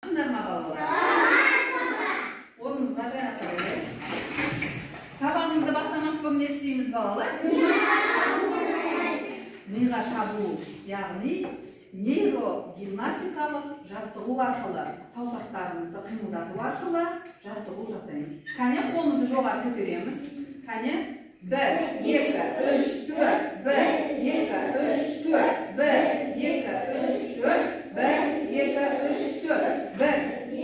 Саламатсыңдар ма, балалар? Орнымызға жайғаса берейік. Сабағымызды бастамас бұрын не істейміз, балалар? Миға шабуыл, яғни нейрогимнастикалық жаттығу арқылы, саусақтарымызды қимылдату арқылы жаттығу жасаймыз. Кәне, қолымызды жоғары көтереміз. Кәне, 1, 2, 3, 4, 1, 2, 3, 4, 1, 2, 3, 4, 1, 2, 3, 4, 1, 2,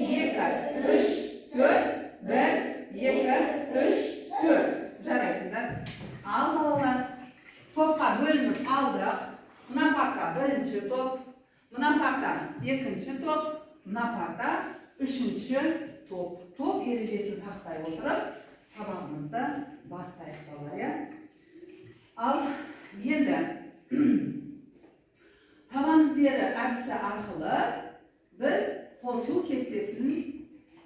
3, 4, 1, 2, 3, 4. Жарайсыңдар. Ал балалар, топқа бөлініп алдық. Мына парта бірінші топ, мына парта екінші топ, мына парта үшінші топ. Топ ережесін сақтай отырып, сабағымызды бастайық, балалар, иә? Ал енді табан іздері әдісі арқылы біз қосу кестесін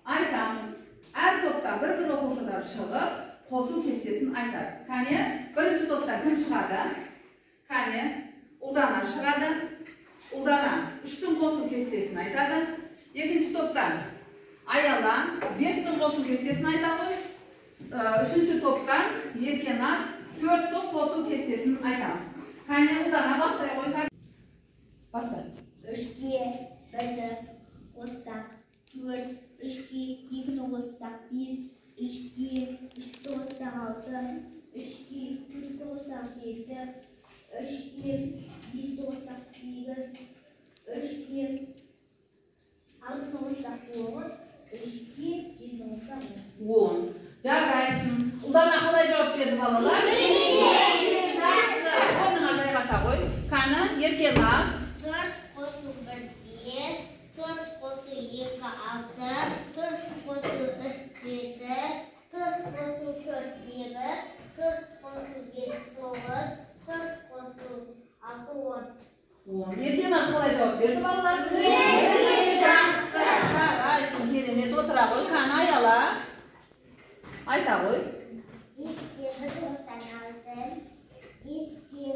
айтамыз. Әр топтан бір-бір оқушыдан шығып, қосу кестесін айтады. Кәне, бірінші топтан кім шығады? Кәне, Ұлдана шығады. Ұлдана 3-тің қосу кестесін айтады. Екінші топтан Аяла 5-тің қосу кестесін айтады. Үшінші топтан Еркеназ 4-тің қосу кестесін айтамыз. Кәне, Ұлдана бастай ғой. Баста. 3-ке 1-ді қоссақ 4, 3-ке 2-ні қоссақ 5, 3-ке 3-ті қоссақ 6, 3-ке 4-ті қоссақ 7, 3-ке 5-ті қоссақ 8, 3-ке 6-ны қоссақ 9, 3-ке 7-ні қоссақ 10. Жарайсың. Ұлдана қалай жауап берді, балалар? Жақсы. Орныңа жайғаса ғой. Кәні, Еркеназ. 4 қосу 1, 5, 4 қосу 2, 6, 4 қосу 3, 7, 4 қосу 4, 8, 4 қосу 5, 9, 4 қосу 6, 10. 10. Еркеназ қалай жауап берді, балалар? Жақсы. Жарайсың, керемет. Отыра ғой. Кәні, Аяла. Айта ғой. 5-ке 1 қоссаң 6, 5-ке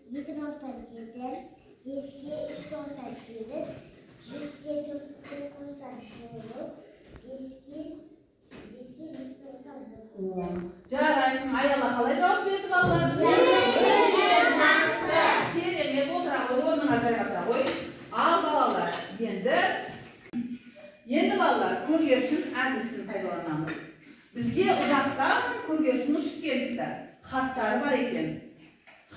2 қоссаң 7, 5-ке 3 қоссаң 8, 5-ке 4 қоссаң 9, 5-ке 5 қоссаң 10. Жарайсың. Аяла қалай жауап берді, балалар? Жақсы. Керемет. Отыра ғой, орныңа жайғаса ғой. Ал балалар, енді балалар, көгершін әдісін пайдаланамыз. Бізге ұзақтан көгершін ұшып келіпті. Хаттары бар екен.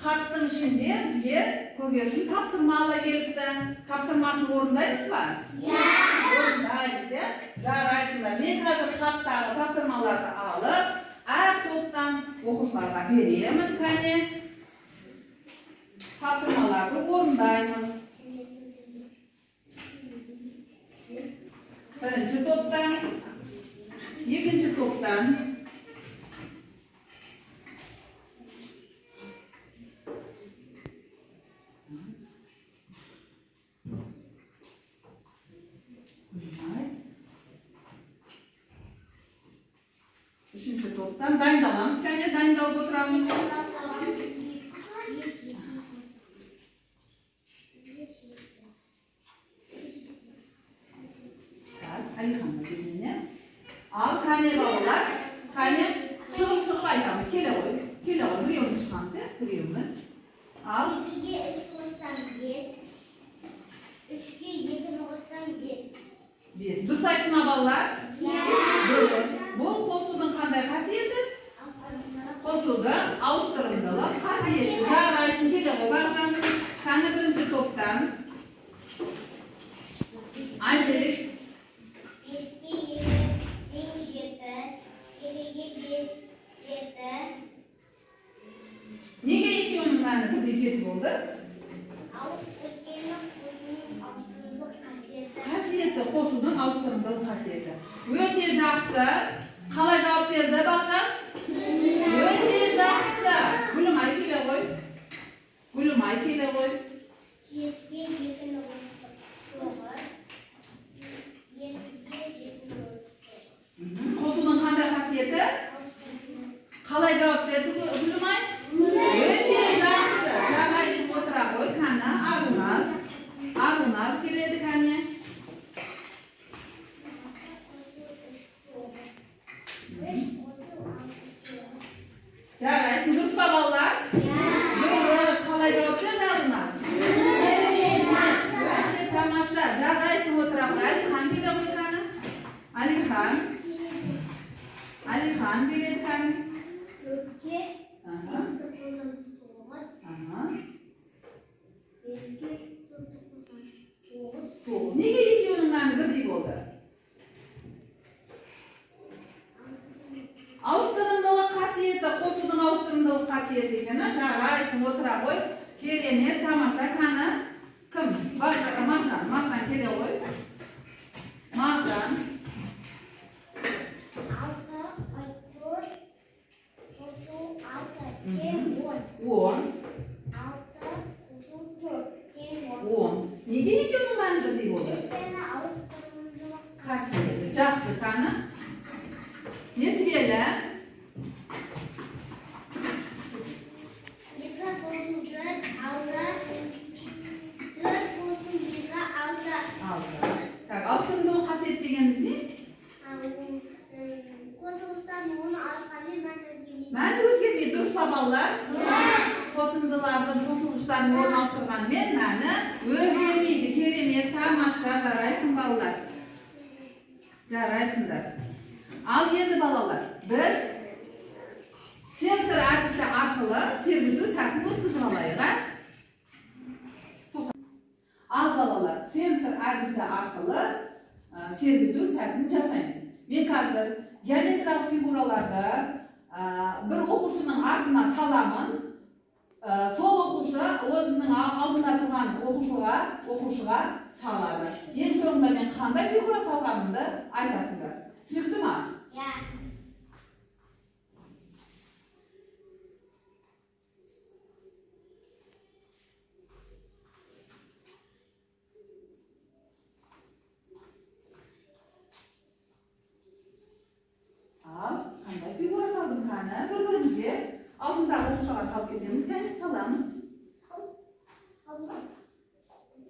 Хаттың ішінде бізге көгершін тапсырма ала келіпті. Тапсырмасын орындаймыз ба? Иә. Орындаймыз, иә? Жарайсыңдар. Мен қазір хаттағы тапсырмаларды алып, әр топтан оқушыларға беремін. Кәне, тапсырмаларды орындаймыз. Бірінші топтан, екінші топтан, үшінші топтан дайындаламыз. Кәне, дайындалып отырамыз. Так, Әлиханға берейін, иә? Ал кәне, балалар, кәне, шығып-шығып айтамыз. Келе ғой, келе ғой, біреуіміз шығамыз, иә? Біреуіміз. Ал 2-ге 3 қоссаң 5, 3-ке 2-ні қоссаң 5. 5. Дұрыс айтты ма, балалар? Иә. Дұрыс. Бұл қосудың қандай қасиеті? Қосудың ауыстырымдылық қасиеті. Жарайсың, келе ғой, Бағжан. Кәні, бірінші топтан. Айзерек. 5-ке 2 тең 7, 2-ге 5, 7. Неге екеуінің мәні бірдей 7 болды? Өйткені қосудың ауыстырымдылық қасиеті. Қасиеті, қосудың ауыстырымдылық қасиеті. Өте жақсы. Қалай жауап берді, Бағжан? Өте жақсы. Гүлімай келе ғой. Гүлімай келе ғой. 7-ге 2-ні қостық 9, 2-ге 7-ні қостық 9. Қосудың қандай қасиеті? Қалай жауап берді, Гүлімай? Өте жақсы. Жарайсың, отыра ғой. Кәні, Аруназ. Аруназ келеді, кәне. 3 қосу 6 9. Жарайсың, дұрыс па, балалар? Дұрыс. Қалай жауап берді Алмаз? Өте тамаша. Жарайсың, отыра ғой. Әлихан келе ғой кәні. Әлихан. Әлихан келеді кәні. 4-ке 5-ті қосамыз 9. 5-ке 4-ті қосамыз 9. 9. Неге екеуінің мәні бірдей болды? Ауыстырымдылық қасиеті, қосудың ауыстырымдылық қасиеті екені. Жарайсың, отыра ғой. Керемет, тамаша. Кәні кім? Мағжан, Мағжан келе ғой. Мағжан. 6, 4 қосу 6 тең 10. 10. 6 қосу 4 тең 10. 10. Неге екеуінің мәні бірдей болды? Өйткені ауыстырымдылық қасиеті. Жақсы, кәні. Несібелі. 2 қосу 4 6. 4 қосу 2 6. 6. Так, ауыстырымдылық қасиет дегеніміз не? Қосылыстан оны алғанмен мәні өзгермейді. Мәні өзгермейді, дұрыс па, балалар? Қосындылардың қосылғыштарын орын ауыстырғанмен мәні өзгермейді. Керемет, тамаша, жарайсың, балалар. Жарайсыңдар. Ал енді, балалар, біз сенсор әдісі арқылы сергіту сәтін өткізіп алайық, ә? Ал балалар, сенсор әдісі арқылы сергіту сәтін жасаймыз. Мен қазір геометриялық фигураларды бір оқушының артына саламын. Сол оқушы өзінің алдында тұрған оқушыға салады. Ең соңында мен қандай фигура салғанымды айтасыңдар. Түсінікті ма? Иә. Ал, қандай фигура салдым кәні? Бір-бірімізге алдындағы оқушыға салып кетеміз, кәне, саламыз.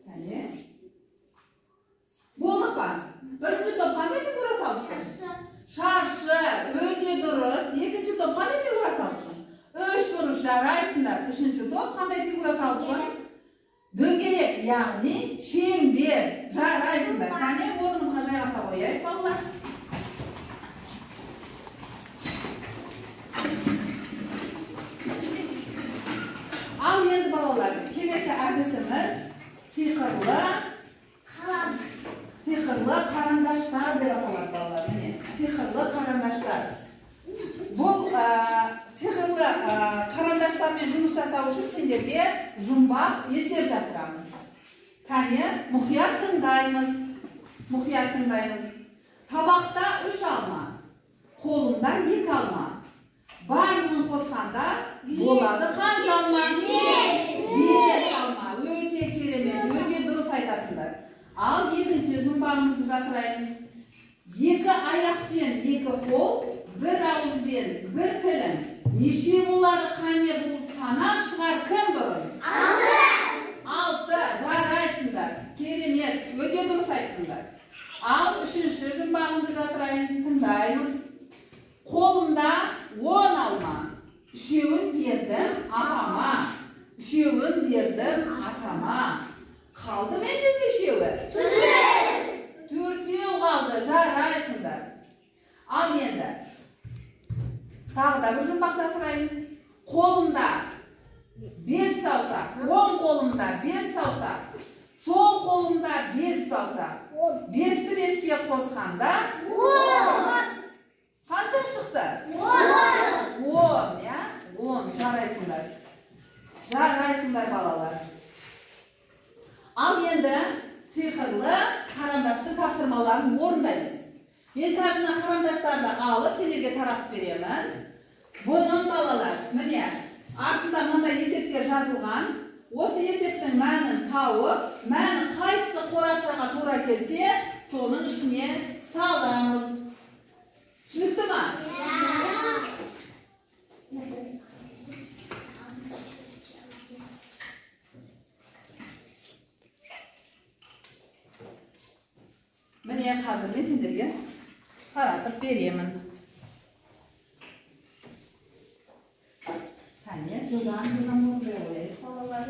Кәне. Болдық па? Бірінші топ қандай фигура салды? Шаршы. Шаршы, өте дұрыс. Екінші топ қандай фигура салды? Үш бұрыш, жарайсыңдар. Үшінші топ қандай фигура салды? Дөңгелек, яғни шеңбер. Жарайсыңдар. Кәне, орнымызға жайғаса қояйық, балалар. Ал енді, балалар, келесі әдісіміз сиқырлы қалам. Сиқырлы қарандаштар деп аталады, балалар. Міне, сиқырлы қарандаштар. Бұл сиқырлы қарандаштармен жұмыс жасау үшін сендерге жұмбақ есеп жасырамын. Кәне, мұқият тыңдаймыз. Мұқият тыңдаймыз. Табақта 3 алма, қолында 2 алма. Барлығын қосқанда болады қанша алма? 5 алма. Өте керемет, өте дұрыс айтасыңдар. Ал екінші жұмбағымызды жасырайын. 2 аяқпен 2 қол, 1 ауызбен 1 тілім. Неше болады қане, бұл санап шығар кім бұрын? 6. Жарайсыңдар. Керемет, өте дұрыс айттыңдар. Ал үшінші жұмбағымды жасырайын, тыңдаймыз. Қолымда 10 алма. 3-еуін бердім апама. 3-еуін бердім атама. Қалды менде нешеуі? 4-еу қалды. Жарайсыңдар. Ал енді тағы да бір жұмбақ жасырайын. Қолымда 5 саусақ, оң қолымда 5 саусақ, сол қолымда 5 саусақ. 5-ті 5-ке қосқанда қанша шықты? 10, иә? 10. Жарайсыңдар. Жарайсыңдар, балалар. Ал енді сиқырлы қарандашты тапсырмаларын орындаймыз. Мен қазір мына қарандаштарды алып сендерге таратып беремін. Бұның, балалар, міне, артында мынандай есептер жазылған. Осы есептің мәнін тауып, мәні қайсысы қорапшаға тура келсе, соның ішіне саламыз. Түсінікті ма? Міне, қазір мен сендерге таратып беремін. Жылдам-жылдам орындай қояйық, балалар.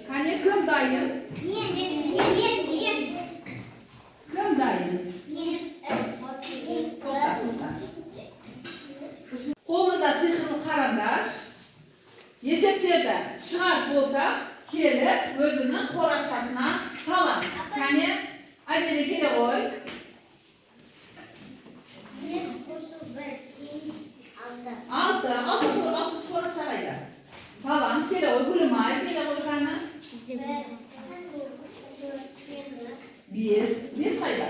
Кәне, кім дайын? Мен. Кім дайын? Мен. Үш қосу екі. Қолымызда сиқырлы қарандаш. Есептерді шығарып болсақ, келіп өзінің қорапшасына саламыз. Кәне, Айзере, келе ғой. 5 қосу 1 тең 6. 6, алтыншы қорапша қайда? Саламыз, келе ғой, Гүлімай, келе ғой, кәні. 1 қосу 4 5, 5 қайда?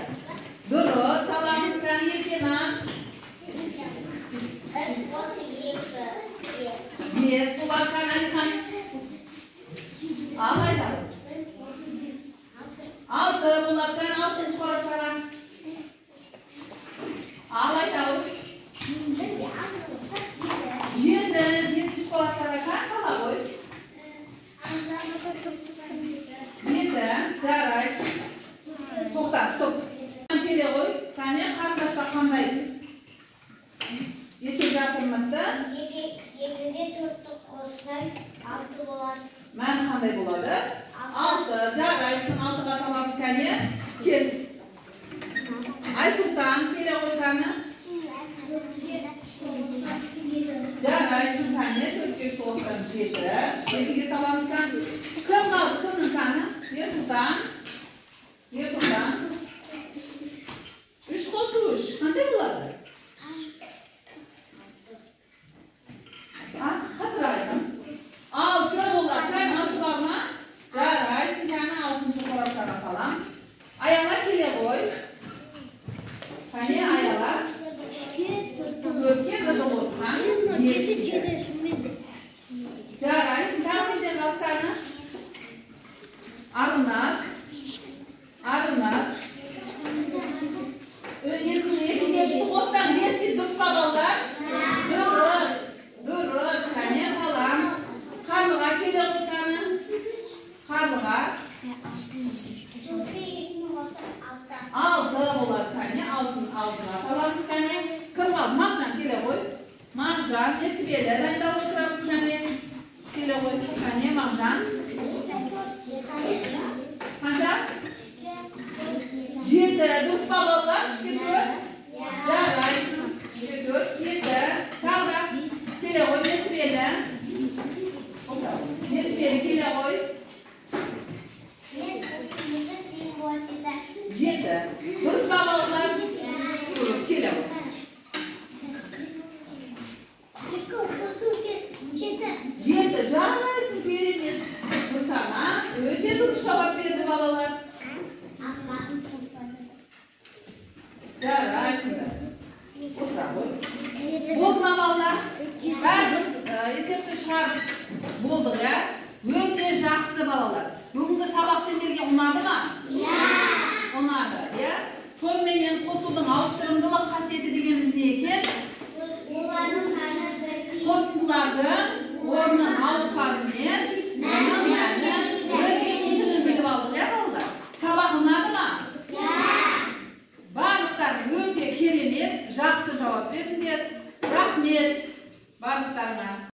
Дұрыс, саламыз, кәні, Еркеназ. 3 қосу 2 5. 5 болады, кәні, Әлихан. Ал, айта. 1 қосу 5 6. 6 болады, кәні, алтыншы қорапшаға. Ал, айта ғой. 1 6 қоссақ 7. 7, жетінші қорапшаға кәні сала ғой. 7, жарайсың. Тоқта, стоп. Келе ғой. Кәне, қарындашта қандай есеп жасырыныпты? 2-ге 4-ті қоссаң 6 болады. Мәні қандай болады? 6. Жарайсың, 6-ға саламыз, кәне. Кел. Айсұлтан, келе ғой, кәні. Жарайсың, кәне, 4-ке 3 қоссаң 7. 7-ге саламыз, кәні. Кім қалды? Кімнің кәні? Ерсұлтан. Ерсұлтан. 3 қосу 3 қанша болады? Қаттырақ айтамыз. 6 болады. Кәні, 6 бар ма? Жарайсың, кәні, 6-шы қорапшаға саламыз. Аяла, келе ғой. Кәне, Аяла. 4-ке 1-ді қоссаң 5 дейді. Жарайсың, тағы кімде қалды, кәні? Аруназ. Аруназ. 2-ге 3-ті қоссаң 5 дейді, дұрыс па, балалар? Дұрыс. Дұрыс, кәне, саламыз. Қарлыға, келе ғой, кәні. Қарлыға. 4-ге 2-ні қоссаң 6. 6 болады, кәне, 6-ға саламыз, кәне. Кім қалды? Мағжан, келе ғой. Мағжан, Несібелі, дайындалып отырамыз, кәне. Келе ғой, кәне, Мағжан. Қанша? 7, дұрыс па, балалар? 3-ке 4? Жарайсың. 3-ке 4, 7. Тағы да. Келе ғой, Несібелі. Несібелі, келе ғой. 5 қосу 2 тең болады 7. 7. Дұрыс па, балалар? Дұрыс, келе ғой. 2 қосу 5 7. 7. Жарайсың, керемет. Нұрсана, өте дұрыс жауап берді, балалар. Жарайсыңдар. Отыра ғой. Болды ма, балалар? Бәріміз есепті шығарып болдық, иә? Өте жақсы, балалар. Бүгінгі сабақ сендерге ұнады ма? Иә. Ұнады, иә? Соныменен қосудың ауыстырымдылық қасиеті дегеніміз не екен? Олардың мәні бірдей. Қосындылардың орнын ауысқанымен оның мәні өзгермейтінін біліп алдық, иә, балалар? Сабақ ұнады ма? Иә. Барлықтарың өте керемет, жақсы жауап бердіңдер. Рахмет барлықтарыңа.